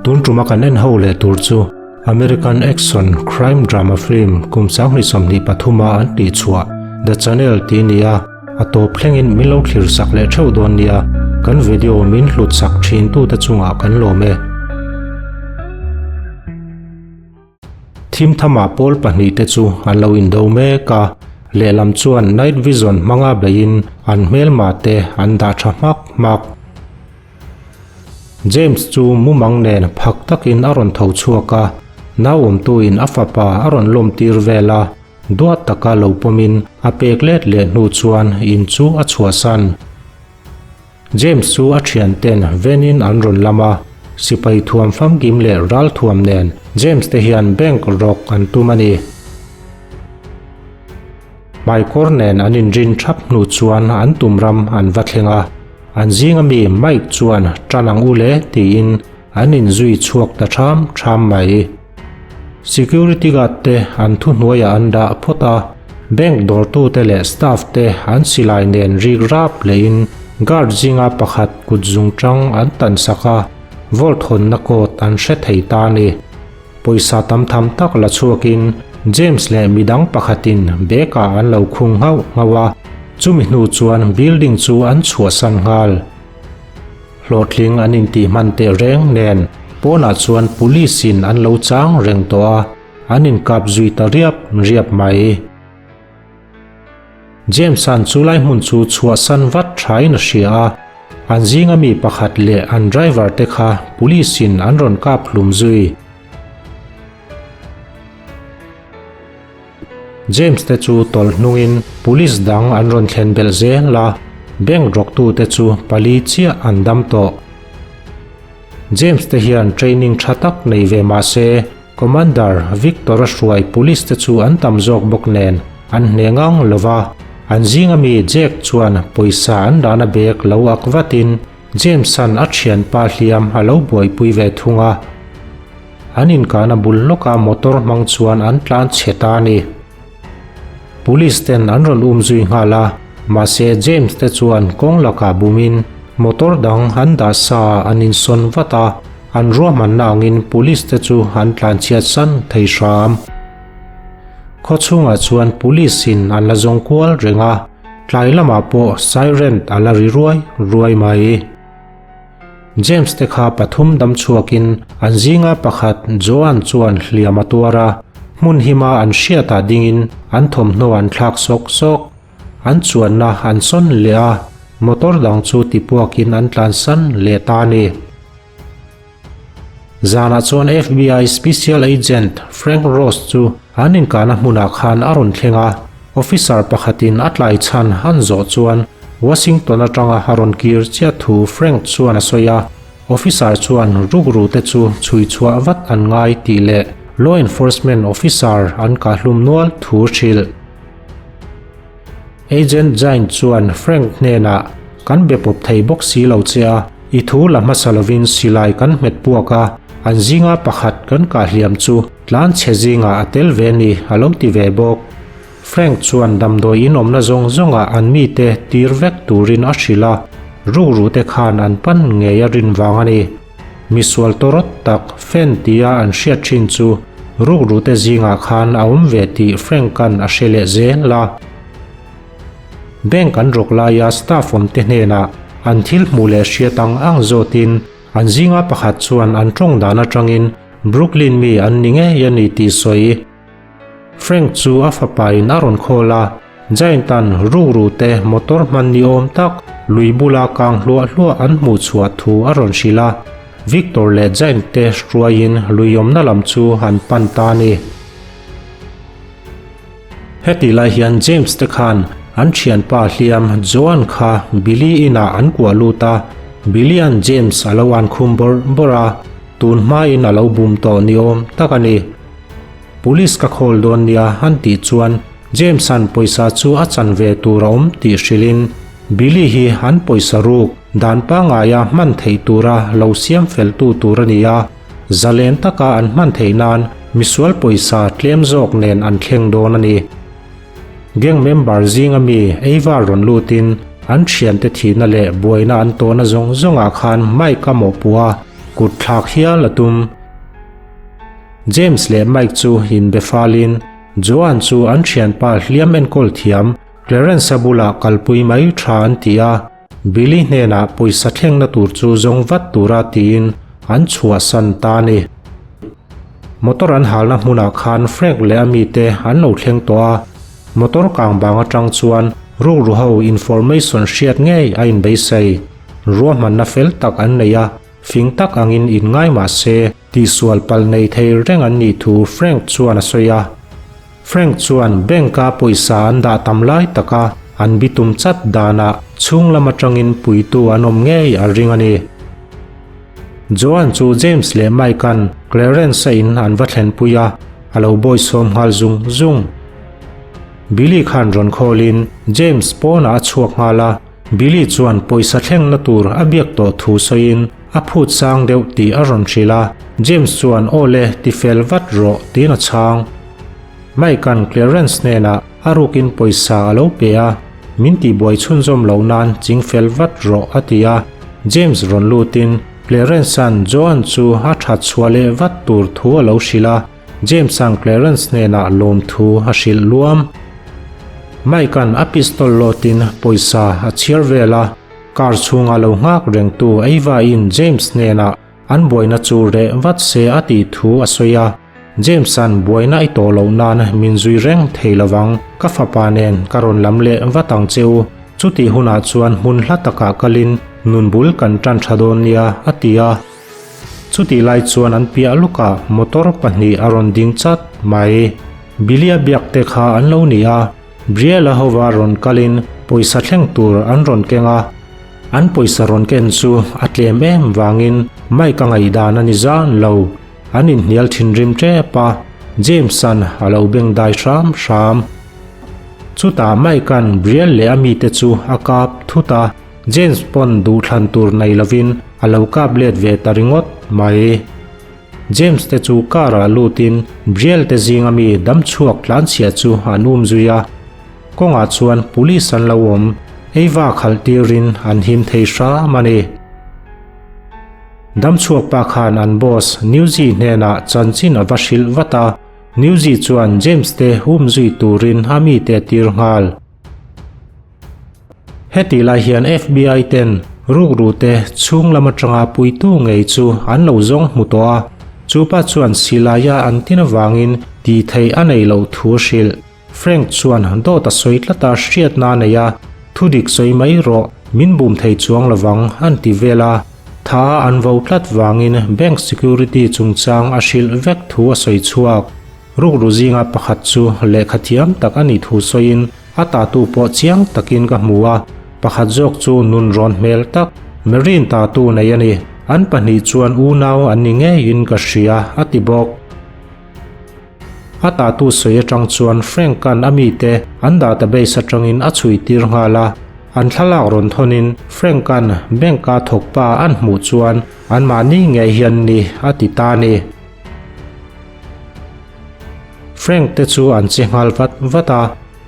Tun tuma kan en ho leh tur chu American action crime drama film kum 2023 a an tih chhuah The Channel tih a ni a, a tawp thlengin min lo thlir sak leh theuh dawn nia, kan video min hlut sak thin tute chungah kan lawm e. Thim thama pawl pahnihte chu an lo indo mek a, lehlam chuan night vision hmanga beiin an hmelma te an dah tha hmak hmak. James chu mumang nen phak takin a rawn tho chhuak a, nauawmtuin a fapa a rawn lawm tir vel a, duat taka lo pawmin a pek let leh hnu chuan in chu a chhuahsan. James chu a thianten venin an rawn lam a, sipai thuam famkim leh ral thuam nen James te hian bank rawk an tum a ni. Hmaikawr nen an inrin thap hnu chuan an tum ram an va thleng a, an zinga mi Mike chuan tan ang u le tiin an inzui chhuak ta tham tham mai. Security guard te an thuhnuaiah an dah phawt a, bank dawrtute leh staff te an silai nen rik rap lehin guard zinga pakhat kut zungchang an tan sak a, vault hawnna code an hre thei ta a ni. Pawisa tam tham tak la chhuakin James leh midang pakhatin bag ah an lo khung nghauh nghauh a, chumi hnu chuan building chu an chhuahsan nghal. Hlawhtling an intih hman teh reng nen pawnah chuan police in an lo chang reng tawh a, an inkap zui ta riap riap mai. James-a'n chu lai hmun chu chhuahsan vat thain a hria a, an zinga mi pakhat leh an driver te kha police in an rawn kap hlum zui. James te chu tawlh hnungin police dang an rawn thlen belh zel a, bank rawktute chu pali chiah an dam tawh. James te hian training tha tak nei ve mah se, Commander Victor-a hruai police te chu an tam zawk bawk nen an hne ngang lo va, an zinga mi Jack chuan pawisa an dahna bag lo ak vatin James-a'n a thianpa hliam a lo buaipui ve thung a. An inkahna bul lawka motor hmang chuan an tlan chhe ta a ni. Police ten an rawn um zui nghal a, mahse James te chuan kawng lakah bumin motor dang an dah sa an insawn vat a, an ruahmanna angin police te chu an tlanchhiat san thei hram. Khawchhungah chuan police in an la zawng kual reng a, tlai lamah pawh siren a la ri ruai ruai mai. James te kha pathum dam chhuakin an zinga pakhat Joan chuan hliam a tuar a, hmun hima an hriatah dingin an thawmhnaw an thlak sawk sawk. An chuanna an sawn leh a, motor dang chu tipuakin an tlansan leh ta a ni. Zanah chuan FBI Special Agent Frank Ross chu an inkahna hmunah khan a rawn thleng a, Officer pakhatin a tlai chhan han zawh chuan Washington atanga a rawn kir chiah thu Frank chuan a sawi a, Officer chuan rukru te chu chhui chhuah vat an ngai tih leh Law Enforcement Officer an kahhlum nual thu hrilh. Agent Jain chuan Frank hnenah, Kan be pawp thei bawk si lo che a, i thu la hmasa lovin silai kan hmet puak a, an zinga pakhat kan kahhliam chu tlan chhe zingah a tel ve ni a lo ti ve bawk. Frank chuan damdawi in awmna zawng zawngah an mite tir vek turin a hrilh a, rukrute khan an pan ngei a rin vang a ni. Misual tawrawt tak fan tia an hriat thin chu rukrute zingah khan a awm ve tih Frank-a'n a hre leh zel a. Bank an rawk laia staff awmte hnenah an thil hmuh leh hriat ang ang zawtin an zinga pakhat chuan an tawng dan atangin Brooklyn mi an ni ngei a ni tih sawi. Frank chu a fapa in a rawn call a, Giant-a'n rukru te motor hman ni awm tak lui bula kang hluah hluah an hmuh chhuah thu a rawn hrilh a, Victor leh Giant te hruaiin lui awmna lam chu an pan ta a ni. Heti lai hian James te khan an thianpa hliam Joan kha Billy inah an kuah lut a, Billy-a'n James a lo an khum bawrh bawrh a, tun hmain a lo bum tawh ni awm tak a ni. Police ka call dawn nia an tih chuan James-a'n pawisa chu a chan ve tur a awm tih hrilhin Billy hi an pawisa ruk dan pangaia hman theih tura lo siam feltu tur a ni a, zalen taka an hman theih nan misual pawisa tlem zawk nen an thleng dawn a ni. Gang member zinga mi Ava rawn lutin an thiante thihna leh buaina an tawhna zawng zawngah khan Mike a mawhpuh a, kut thlak hial a tum. James leh Mike chu inbe falin Joan chu an thianpa hliam enkawl thiam Clarence-a bulah kalpui mai tha an ti a, Billy hnenah pawisa thlengna tur chu zawng vat tura tiin an chhuahsan ta a ni. Motor an halna hmunah khan Frank leh a mite an lo thleng tawh a, motor kang bang atang chuan rukru ho information hriat ngei a inbeisei. Ruahmanna fel tak an nei a, fing tak angin inngai mah se tihsual palh nei thei reng an nih thu Frank chuan a sawi a. Frank chuan bank-a pawisa an dah tam lai taka an bitum chat danah chhung lam atangin puitu an awm ngei a ring a ni. Joan chu James leh Mike-a'n Clarence-a in an va thlenpui a, a lo bawisawm nghal zung zung. Billy khan rawn khawlin James pawnah a chhuak nghal a, Billy chuan pawisa thlengna tur a biak tawh thu sawiin a phut sang deuh tih a rawn hrilh a, James chuan aw le ti fel vat rawh tiin a chhang. Mike-a'n Clarence hnenah a rukin pawisa a lo pe a, min tihbuai chhunzawm loh nan ching fel vat rawh a ti a, James rawn lutin Clarence-a'n Joan chu a that chhuah leh vat tur thu a lo hrilh a, James-a'n Clarence hnenah lawmthu a hrilh luam. Mike-a'n a pistol lawtin pawisa a chhiar vel a, car chhunga lo nghak rengtu Ava-in James hnenah an buaina chu reh vat se a tih thu a sawi a, James-a'n buaina i tawh loh nan min zui reng thei lovang, ka fapa nen ka rawn lam leh vat ang che u, chutih hunah chuan hmun hla takah kalin nun bul kan tan tha dawn nia, a ti a. Chutih lai chuan an piah lukah motor pahnih a rawn ding chat mai. Billy-a biak te kha an lo ni a, Brielle-a hova rawn kalin pawisa thleng tur an rawn keng a. An pawisa rawn ken chu a tlem em vangin Mike-a ngaihdan a ni zan lo. An inhnial thinrim tep a, James-a'n a lo beng dai hram hram. Chutah Mike-a'n Brielle leh a mite chu a kap thut a. James pawn duhthlan tur nei lovin a lo kap let ve ta ringawt mai. James te chu car ah lutin Brielle te zinga mi damchhuak tlanchhia chu an um zui a. Kawngah chuan police an lo awm, eiva khalh tirin an him thei hram a ni. Damchhuak pa khan an boss Newsy hnenah chanchin a va hrilh vat a, Newsy chuan James te um zui turin a mite a tir nghal. Hetih lai hian FBI ten rukru te chhung lam atanga puitu ngei chu an lo zawng hmu tawh a, chupa chuan silaia an tin avangin tih theih a nei loh thu a hrilh. Frank chuan dawt a sawi tlat a hriatna a nei a, thudik sawi mai rawh, min bum thei chuang lovang an ti vel a, tha an vo tlat vangin bank security chungchang a hrilh vek thu a sawi chhuak. Rukru zinga pakhat chu lehkha thiam tak a nih thu sawiin a tatu pawh chiang takin ka hmu a, pakhat zawk chu nunrawn hmel tak Marine tatu nei a ni. An pahnih chuan unau an ni ngeiin ka hria, a ti bawk. A tatu sawi atang chuan Frank-a'n a mite an database atangin a chhui tir nghal a, an thlalak rawn thawnin Frank-a'n bank-a thawkpa an hmuh chuan anmahni ngei hian ni a ti ta a ni. Frank te chu an che nghal vat vat a,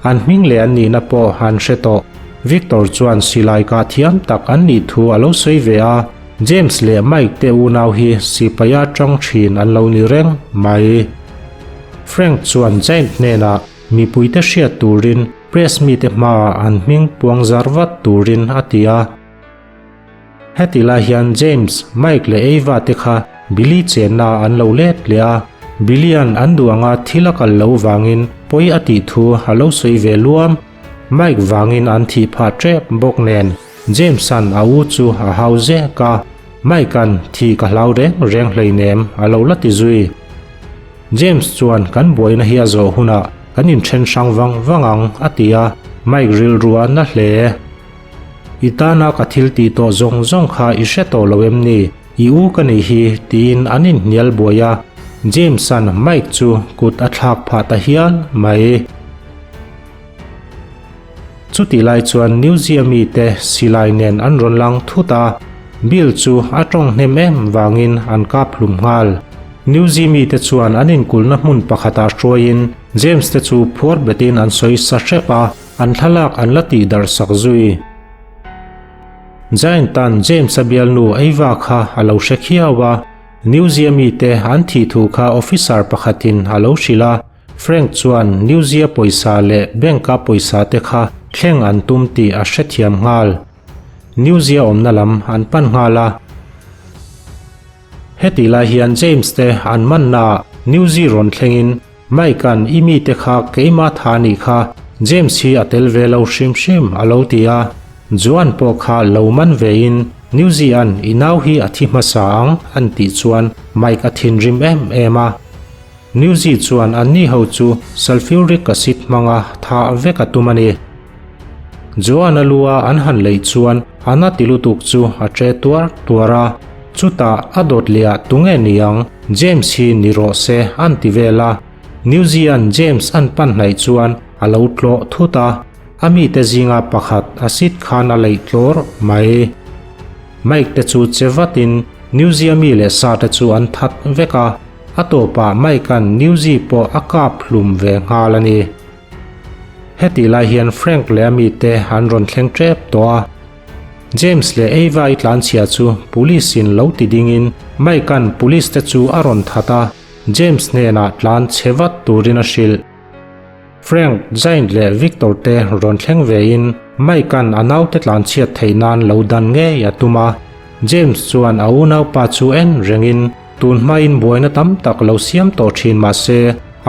an hming leh an nihna pawh an hre tawh. Victor chuan silai kah thiam tak an nih thu a lo sawi ve a, James leh Mike te unau hi sipaia tang thin an lo ni reng mai. Frank chuan Giant hnenah mipuite hriat turin press mite hmaah an hming puang zar vat turin a ti a. Heti lai hian James, Mike leh Ava te kha Billy chenna an lo let leh a, Billy-a'n an duh anga thil a kal lo vangin pawi a tih thu a lo sawi ve luam. Mike vangin an thih phah tep bawk nen James-a'n a u chu a hau zek a, Mike-a'n thih ka hlau reng reng hleinem a lo la ti zui. James chuan kan buaina hi a zawh hunah kan inthen hrang vang vang ang a ti a, Mike rilru a na hle. I tana ka thil tih tawh zawng zawng kha i hre tawh lo em ni? I u ka nih hi, tiin an inhnial buai a. James-a'n Mike chu kut a thlak phah ta hial mai. Chutih lai chuan New Zealand mite silai nen an rawn lang thut a, Bill chu a tawng hnem em vangin an kap hlum nghal. New Zealand mite chuan an inkulhna hmun pakhatah hruaiin James te chu phuar betin an sawi sa hrep a. An thlalak an la tih darh sak zui. Giant-a'n James-a bialnu Ava kha a lo hre khiau a, Newsy-a mite an thih thu kha officer pakhatin a lo hrilh a, Frank chuan Newsy-a pawisa leh bank-a pawisa te kha thleng an tum tih a hrethiam nghal. Newsy-a awmna lam an pan nghal a. Hetih lai hian James te an mannaah Newsy rawn thlengin Mike-a'n i mite kha keimah tha nih kha, James hi a tel ve lo hrim hrim a lo ti a. Joan pawh kha lo man vein Newsy-a'n i nau hi a thi hmasa ang an tih chuan Mike a thinrim em em a. Newsy chuan anni ho chu sulfuric acid hmanga thah vek a tum a ni. Joan-a lua an han leih chuan a na ti lutuk chu a ṭe tuar tuar a. Chutah a dawt leh ah tunge ni ang, James hi ni rawh se an ti vel a. Newsy-a'n James an pan hnaih chuan a lo tlawh thut a, a mite zinga pakhat acid khan a leih tlawr mai. Mike te chu che vatin Newsy-a mi leh sa te chu an that vek a, a tawpah Mike-a'n Newsy pawh a kap hlum ve nghal a ni. Hetih lai hian Frank leh a mite an rawn thleng tep tawh a. James leh Ava i tlanchhia chu police in lo ti dingin Mike-a'n police te chu a rawn that a, James hnenah tlan chhe vat turin a hrilh. Frank, Giant leh Victor te rawn thleng vein Mike-a'n a naute tlanchhiat theih nan lo dan ngei a tum a. James chuan a unaupa chu en rengin tun hmain buaina tam tak lo siam tawh thin mah se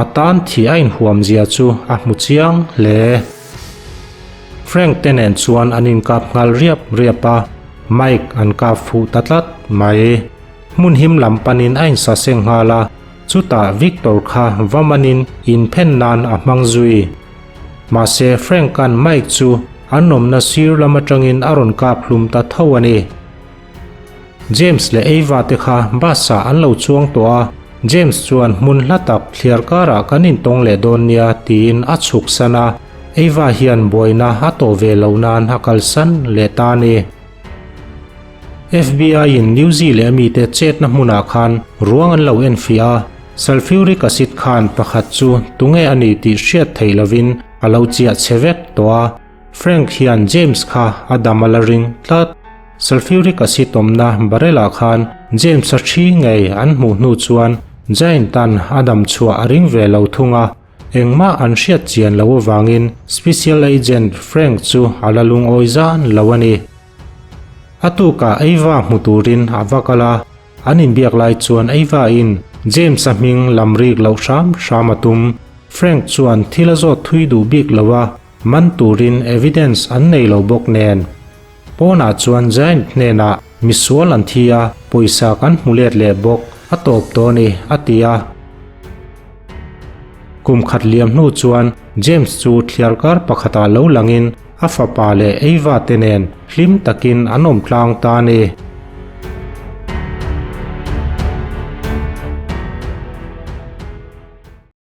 a tan thih a inhuam zia chu a hmu chiang hle. Frank te nen chuan an inkap nghal riap riap a, Mike an kap fuh ta tlat mai. Hmun him lam panin a insaseng nghal a, chutah Victor kha va manin inphen nan a hmang zui. Mahse Frank-a'n Mike chu an awmna sir lam atangin a rawn kap hlum ta tho a ni. James leh Ava te kha bus-ah an lo chuang tawh a, James chuan hmun hla tak thliar karah kan intawng leh dawn nia tiin a chhuk san a, Ava hian buaina a tawh ve loh nan a kalsan leh ta a ni. FBI-in New Zealand a mite chetna hmunah khan ruang an lo enfiah a, sulfuric acid khan pakhat chu tunge a ni tih hriat theih lovin a lo chiah chhe vek tawh a, Frank hian James kha a dam a la ring tlat. Sulfuric acid awmna barrel-ah khan James-a thi ngei an hmuh hnu chuan Giant-a'n a dam chhuah a ring ve lo thung a, engmah an hriat chian loh avangin Special Agent Frank chu a la lungawi zan lo a ni. A tukah Ava hmu turin a va kal a, an inbiak lai chuan Ava-in James-a hming lam rik loh hram hram a tum. Frank chuan thil a zawt thui duh bik lo a, man turin evidence an nei lo bawk nen. Pawnah chuan Giant hnenah misual an thi a, pawisa kan hmu let leh bawk, a tawp tawh a ni, a ti a. Kum khat liam hnu chuan James chu thliarkar pakhatah lo langin a fapa leh Ava te nen hlim takin an awm tlang ta a ni.